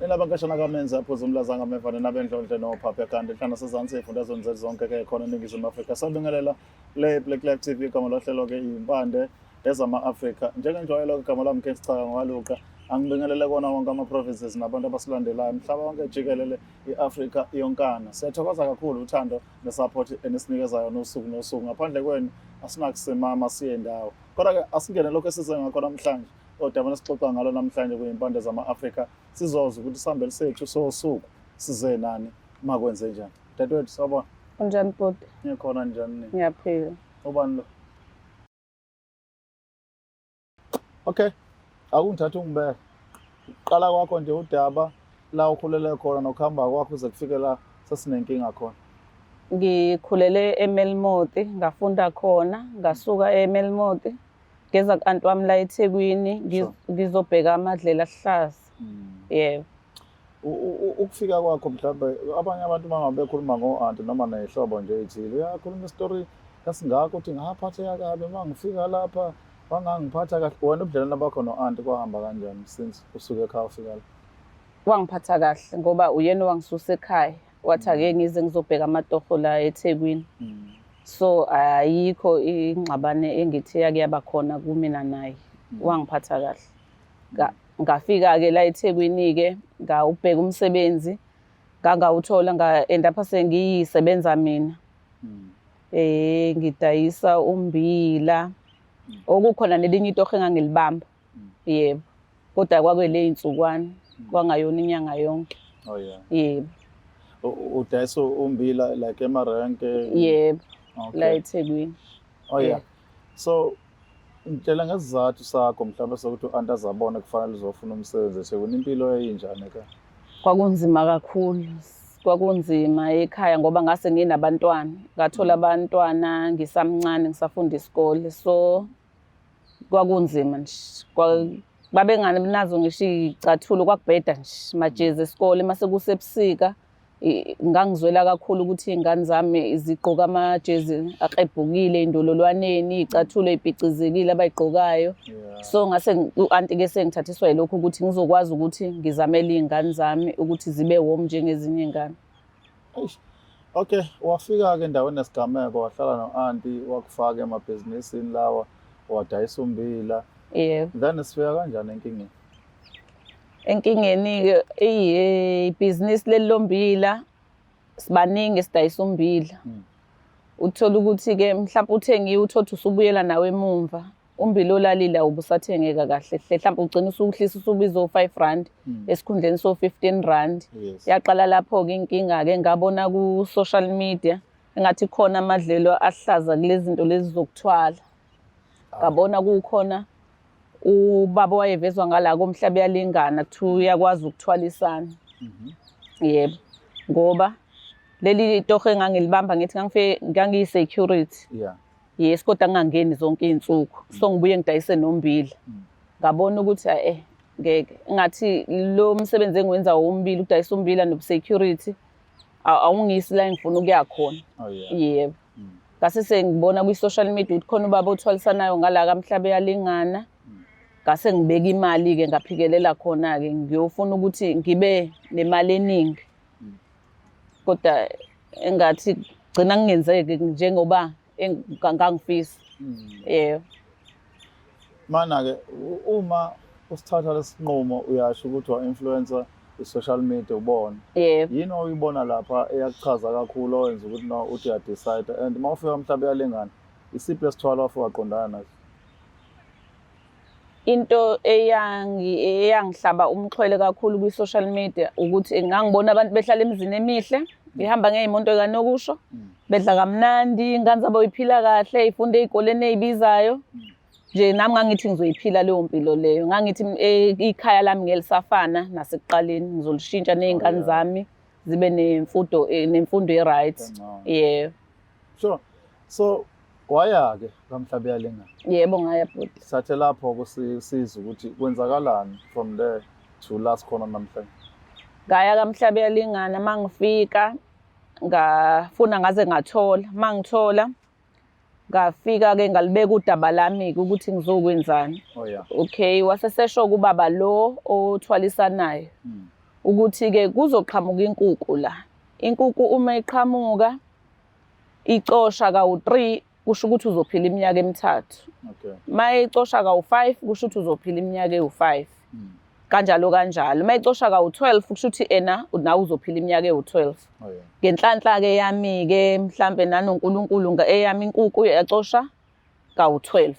Nina bankashana kamenzi aphuza umlazanga mevane nabendlondle nophapha ekhanda enhlana sezansi ey'fundazweni zethu zonke-ke khona eNingizimu Afrika. Sabingelela le Black Life TV, igama lohlelo-ke iyimpande ezama-Afrika. Njengenjwayelo-ke igama lami King Sichaka ngwaluqa. Angibingelele kona wonke ama-provinces nabantu abasilandelayo mhlaba wonke jikelele, i-Afrika yonkana. Siyathokoza kakhulu uthando ne-support enisinikeza yona usuku nosuku. Ngaphandle kwenu asinakusimama siye ndawo. Kodwa-ke asingene lokho esize ngakho namhlanje. Odabeni esixoxa ngalo namhlanje kuyimpande zama-Afrika, sizozwa ukuthi isihambeli sethu sosuku size nani, makwenze njani. Dadewethu, sawubona. Unjani bhuti? Ngikhona, njani nini? Ngiyaphila. Ubani lo? Okay. Akungithatha ungibeke. Qala kwakho nje udaba la ukhulele khona nokuhamba kwakho uze kufike la sesinenkinga khona. Ngikhulele eMelmoth, ngafunda khona, ngasuka eMelmoth, ngeza ku-anti wami la eThekwini, ngizobheka amadlela ahlaza. Yebo. Ukufika kwakho, mhlawumbe abanye abantu uma ngabe bekhuluma ngo-anti noma ney'hlobo nje ey'thile, uyakhuluma isitori esingako ukuthi ngaphatheka kabi uma ngifika lapha, bangangiphatha kahle. Wena ubudlelwane bakho no-anti kwahamba kanjani since usuke ekhaya ufika la? Wangiphatha kahle ngoba uyena owangisusa ekhaya. Wathi ake ngize ngizobheka amatoho la eThekwini. So ayikho ingxabane engithi yake yaba khona kumina naye. Wangiphatha kahle. Ngafika-ke la eThekwini-ke, ngawubheka umsebenzi, ngangawuthola, nga-end up sengiyisebenza mina. Ngidayisa ummbila. Okukhona nelinye itoho engangilibamba. Yebo. Kodwa kwakwele iy'nsukwana, kwangayona inyanga yonke. Oh yeah. Yebo. Udayisa umbila like emarenke? Yebo. La eThekwini. Oh yeah. So ngitshela ngesizathu sakho mhlawumbe sokuthi u-anti azabone kufanele uzofuna umsebenzi eThekwini. Impilo yayinjani ekhaya? Kwakunzima kakhulu. Kwakunzima ekhaya ngoba ngase nginabantwana. Ngathola abantwana ngisamncane, ngisafunda isikole. So kwakunzima nje. Babengenazo ngisho iy'cathulo, kwakubheda nje, majezi esikole. Mase kusebusika ngangizwela kakhulu ukuthi iy'ngane zami zigqoka amajezi akrebhukile ey'ndololwaneni, iy'cathulo ey'picizekile abay'gqokayo. So ngase u-anti-ke sengithathiswa yilokhu ukuthi ngizokwazi ukuthi ngizamele iy'ngane zami ukuthi zibe warm njengezinye iy'ngane. Eish. Okay, wafika-ke endaweni yesigameko, wahlala no-anti, wakufaka emabhizinisini lawa, wadayisa umbila. Yebo. Then sifika kanjani enkingeni? Enkingeni-ke, ibhizinisi leli lombila, sibaningi esidayisa umbila. Uthola ukuthi-ke mhlawumbe uthengiwe, uthole ukuthi usubuyela nawe emumva. Umbila olalile awubusathengeka kahle hle, mhlawumbe ugcina usuhlisa usubiza o-5 rand esikhundleni so-15 rand. Yaqala lapho-ke inkinga-ke, ngabona ku-social media engathi khona amadlelo ahlaza kulezi zinto lezi zokuthwala. Ngabona kukhona ubaba owayevezwa ngala komhlaba uyalingana, kuthiwa uyakwazi ukuthwalisana. Yebo, ngoba leli toho engangilibamba ngithi ngangifike ngangiyi-security. Yes, kodwa ngingangeni zonke iy'nsuku. So ngibuye ngidayise nombila. Ngabona ukuthi ngeke. Ngathi lo msebenzi engiwenza wombila, ukudayisa umbila nobu-security, awungisi la engifuna ukuya khona. Oh, yeah. Yebo. Ngase sengibona kwi-social media ukuthi khona ubaba othwalisanayo ngala kamhlaba eyalingana. Ngase ngibeka imali-ke, ngaphikelela khona-ke, ngiyofuna ukuthi ngibe nemali eningi. Kodwa engathi gcina kungenzeki njengoba ngangifisa. Yebo. Mana-ke uma usithatha lesinqumo uyasho ukuthi wa-influencer i-social media ubona. Yebo. Yini oyibona lapha eyakuchaza kakhulu owenza ukuthi no uthi uya-decide, and uma ufika umhlaba uyalingana, isiphi lesithwalo wafika waqondana naso? Into eyangihlaba umxhwele kakhulu kwi-social media ukuthi ngangibona abantu behlala emizini emihle, behamba ngey'moto kanokusho, bedla kamnandi, iy'ngane zabo y'phila kahle, y'funda ey'koleni ey'bizayo. Nje nami ngangithi ngizoyiphila leyo mpilo leyo. Ngangithi ikhaya lami ngeke lisafana nasekuqaleni, ngizolishintsha ney'ngane zami zibe nemfundo e-right. Engcono. Yebo. Sure. So waya-ke kamhlaba uyalingana. Yebo, ngaya bhuti. Sithathe lapho kusisiza ukuthi kwenzakalani from there to last khona namhlanje. Ngaya kamhlaba uyalingana, mangifika ngafuna ngaze ngathola. Mangithola ngafika-ke ngalibeka udaba lami-ke ukuthi ngizokwenzani. Oh yeah. Okay, wasesesho kubaba lo othwalisanayo. Ukuthi-ke kuzoqhamuka inkukhu la. Inkukhu uma iqhamuka icosha kawu-3 kusho ukuthi uzophila iminyaka emithathu. Uma icosha kawu-5 kusho ukuthi uzophila iminyaka ewu-5. Kanjalo kanjalo. Uma icosha kawu-12 kusho ukuthi ena nawe uzophila iminyaka ewu-12. Ngenhlanhla-ke yami-ke mhlampe nanoNkulunkulu eyami inkukhu yacosha kawu-12.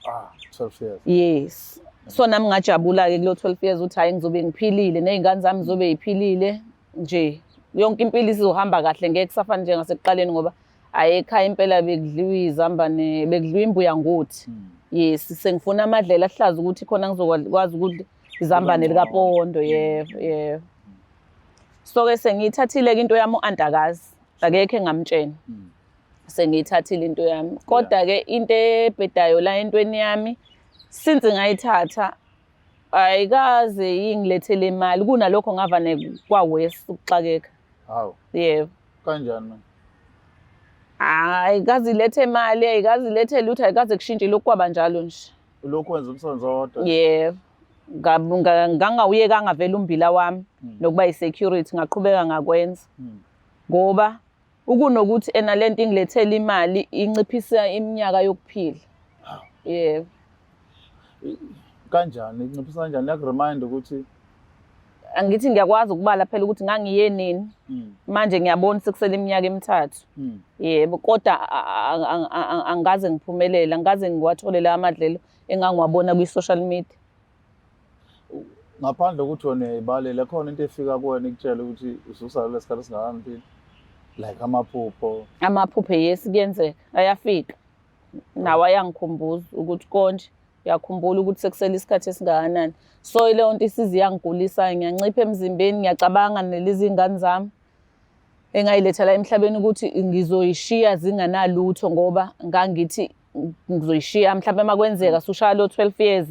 Ah, 12 years. Yes. So nami ngajabula-ke kulo 12 years ukuthi hhayi ngizobe ngiphilile ney'ngane zami zizobe yiphilile nje. Yonke impilo isizohamba kahle, ngeke kusafana njengasekuqaleni ngoba hhayi ekhaya impela bekudliwa izambane, bekudliwa imbuya ngothi. Yes, sengifuna amadlela ahlaza ukuthi khona ngizokwazi ukudla izambane likapondo, yebo, yebo. So-ke sengiyithathile-ke into yami u-antakazi, akekho engamtshena. Sengiyithathile into yami. Kodwa-ke into ebhedayo la entweni yami, since ngayithatha ayikaze ingilethele imali, kunalokho ngavane kwa-worse ukuxakeka. Hawu. Yebo. Kanjani manje? Ayikaze ilethe imali, ayikaze ilethe lutho, ayikaze kushintshe, lokhu kwaba njalo nje. Lokhu wenza umsebenzi owodwa? Yebo. Ngangawuyekanga vele umbila wami nokuba yi-security, ngaqhubeka ngakwenza. Ngoba ukunokuthi ena lento ingilethele imali inciphisa iminyaka yokuphila. Yebo. Kanjani? Inciphisa kanjani? Iyakuremind ukuthi angithi ngiyakwazi ukubala phela ukuthi ngangiye nini. Manje ngiyabona sekusele iminyaka emithathu. Yebo, kodwa angikaze ngiphumelele, angikaze ngiwathole la amadlelo engangiwabona kwi-social media. Ngaphandle kokuthi wena uyayibalela, khona into efika kuwena ikutshela ukuthi ususalele isikhathi esingakanani impilo? Like amaphupho. Amaphupho, yes, kuyenzeka, ayafika. Nawo ayangikhumbuza ukuthi konje uyakhumbula ukuthi sekusele isikhathi esingakanani. So leyo nto isize iyangigulisa, ngiyancipha emzimbeni, ngiyacabanga nalezi ngane zami engayiletha la emhlabeni ukuthi ngizoyishiya zinganalutho, ngoba ngangithi ngizoyishiya mhlawumbe uma kwenzeka sushaya lo 12 years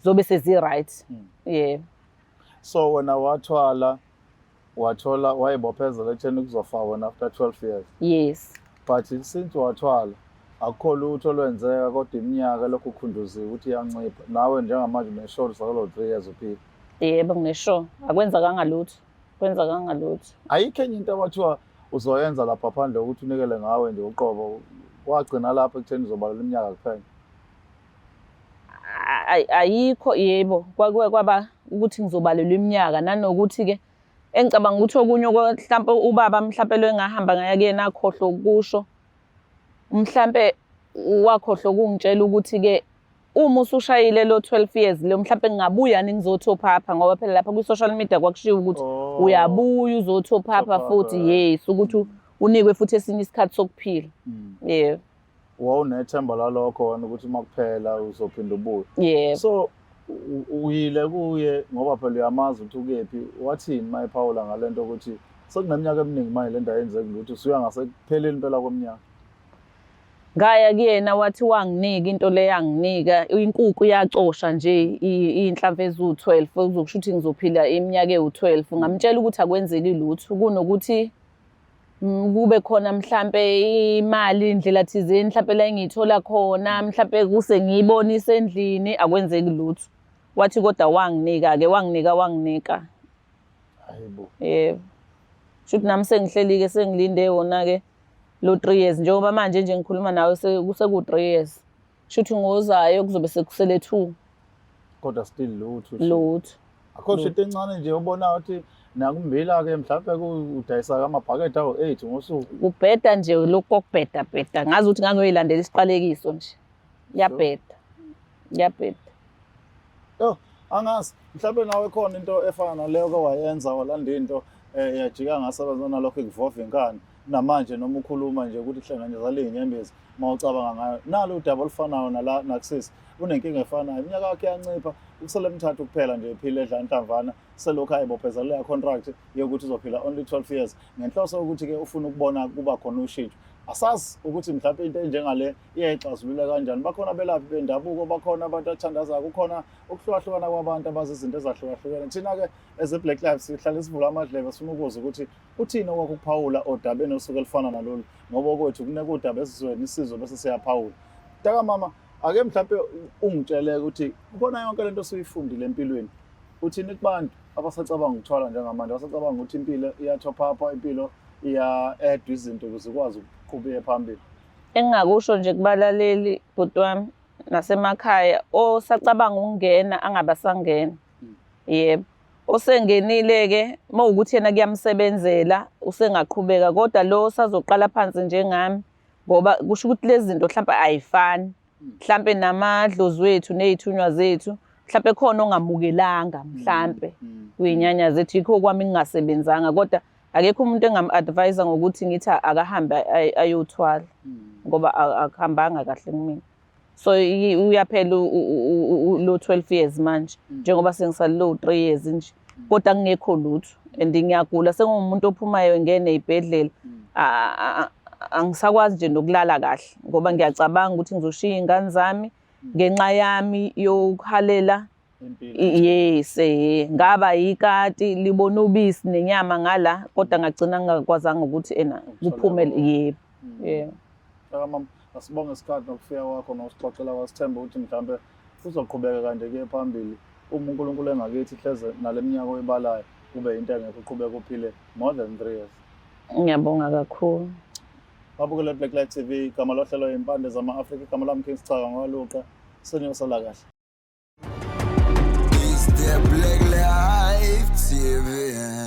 zobe sezi-right. Yebo. So wena wathwala, wathola, wayibophezela ekutheni kuzofa wena after 12 years. Yes. But since wathwala akukho lutho olwenzeka, kodwa iminyaka lokhu ukhunduziwe ukuthi iyancipha. Nawe njengamanje unesure usakalo 3 years uphila. Yebo, nginesure. Akwenzakanga lutho. Kwenzakanga lutho. Ayikho enye into abathiwa uzoyenza lapha phandle ukuthi unikele ngawe nje uqobo, wagcina lapho ekutheni uzobalela iminyaka kuphela? Ayikho, yebo. Kwake kwaba ukuthi ngizobalelwa iminyaka, nanokuthi-ke engicabanga ukuthi okunye mhlampe ubaba mhlampe lo engahamba ngaya kuyena akhohlwa ukusho, mhlampe wakhohlwa ukungitshela ukuthi-ke uma usushayile lo 12 years lo mhlampe ngingabuya ngizothopha apha, ngoba phela lapha kwi-social media kwakushiwo ukuthi uyabuya uzothopha apha futhi, yes, ukuthi unikwe futhi esinye isikhathi sokuphila. Yebo. Wawunethemba lalokho wena ukuthi uma kuphela uzophinda ubuye? Yebo. So uyile kuye ngoba phela uyamazi ukuthi ukephi, wathini uma ephawula ngalento ukuthi sekuneminyaka eminingi manje le nto ayenzeki lutho, usuya ngasekupheleni impela kweminyaka? Ngaya kuyena wathi wanginika into le, yanginika inkukhu yacosha nje iy'nhlamvu eziwu-12, kuzokusho ukuthi ngizophila iminyaka ewu-12. Ngamtshela ukuthi akwenzeki lutho, kunokuthi kube khona mhlampe imali indlela thizeni mhlampe la engiyithola khona, mhlampe kuse ngiyibone isendlini, akwenzeki lutho. Wathi kodwa wanginika-ke, wanginika, wanginika. Hayibo. Yebo. Shuthi nami sengihleli-ke sengilinde wona-ke lo 3 years, njengoba manje nje ngikhuluma nawe kuseku 3 years. Shuthi ngozayo kuzobe sekusele 2. Kodwa still lutho. Lutho. Akho nje into encane nje obonayo ukuthi nakumbila-ke mhlawumbe udayisa amabhakede awu-8 ngosuku. Kubheda nje lokhu kokubheda bheda. Ngazi ukuthi ngangiyoyilandela isiqalekiso nje. Kuyabheda. Kuyabheda. Yo, angazi mhlawumbe nawe khona into efana naleyo ke wayenza, walanda into yajika ngasebenza nalokho ikuvova inkani. Namanje noma ukhuluma nje ukuthi hlanganyezala iy'nyembezi uma ucabanga ngayo. Nalo udaba olufanayo nala nakusisi, unenkinga efanayo. Iminyaka yakhe iyancipha, ukusele emithathu kuphela nje ephila edla inhlamvana, selokhu ayibophezela leya contract yokuthi uzophila only 12 years, ngenhloso yokuthi-ke ufuna ukubona kuba khona ushintsho. Asazi ukuthi mhlawumbe into enjengale iyayixazulula kanjani. Bakhona abelaphi bendabuko, bakhona abantu abathandazayo, kukhona ukuhlukahlukana kwabantu abazi izinto ezahlukahlukene. Thina-ke as a Black Life sihlale sivula amadlebe, sifuna ukuzwa ukuthi uthini okwakho ukuphawula odabeni osuke olufana nalolu, ngoba okwethu kuneka udaba esizweni isizwe bese siyaphawula. Mntaka mama, ake mhlawumbe ungitshele ukuthi kubona yonke lento osuyifundile empilweni, Uthini kubantu abasacabanga ukuthwala njengamanje, abasacabanga ukuthi impilo iya-top-up, impilo iya-add izinto ukuze ikwazi ukuqhubeka phambili? Engingakusho nje kubalaleli, bhuti wami, nasemakhaya osacabanga ukungena angabasangena. Yebo. Osengenile-ke uma wukuthi yena kuyamsebenzela usengaqhubeka, kodwa lo osazoqala phansi njengami, ngoba kusho ukuthi lezi zinto hlampe ayifani. Mhlampe namadlozi wethu ney'thunywa zethu mhlampe khona ongamukelanga mhlampe kwiy'nyanya zethu, yikho kwami ngingasebenzanga. Kodwa akekho umuntu engam-advise ngokuthi ngithi akahambe ayothwala, ngoba akuhambanga kahle kumina. So uyaphela lo 12 years manje, njengoba sengisalelo 3 years nje, kodwa kungekho lutho and ngiyagula, sengumuntu ophumayo ngene ey'bhedlela. Angisakwazi nje nokulala kahle ngoba ngiyacabanga ukuthi ngizoshiya iy'ngane zami ngenxa yami yokuhalela impilo. Yes, ngaba yikati libona ubisi nenyama ngala, kodwa ngagcina ngingakwazanga ukuthi ena kuphume. Yebo, yebo. Mama, asibonge isikhathi nokufika kwakho nokusixoxela, kwasithemba ukuthi mhlambe kuzoqhubeka kanje kuye phambili uma uNkulunkulu engakithi, hleze nale minyaka oyibalayo kube into engekho, uqhubeke uphile more than 3 years. Ngiyabonga kakhulu. Babukele Black Light TV, igama lohlelo Impande zama-Afrika, igama lami King Sichaka ngwaluqa. Seniyosala kahle. It's the Black Life TV.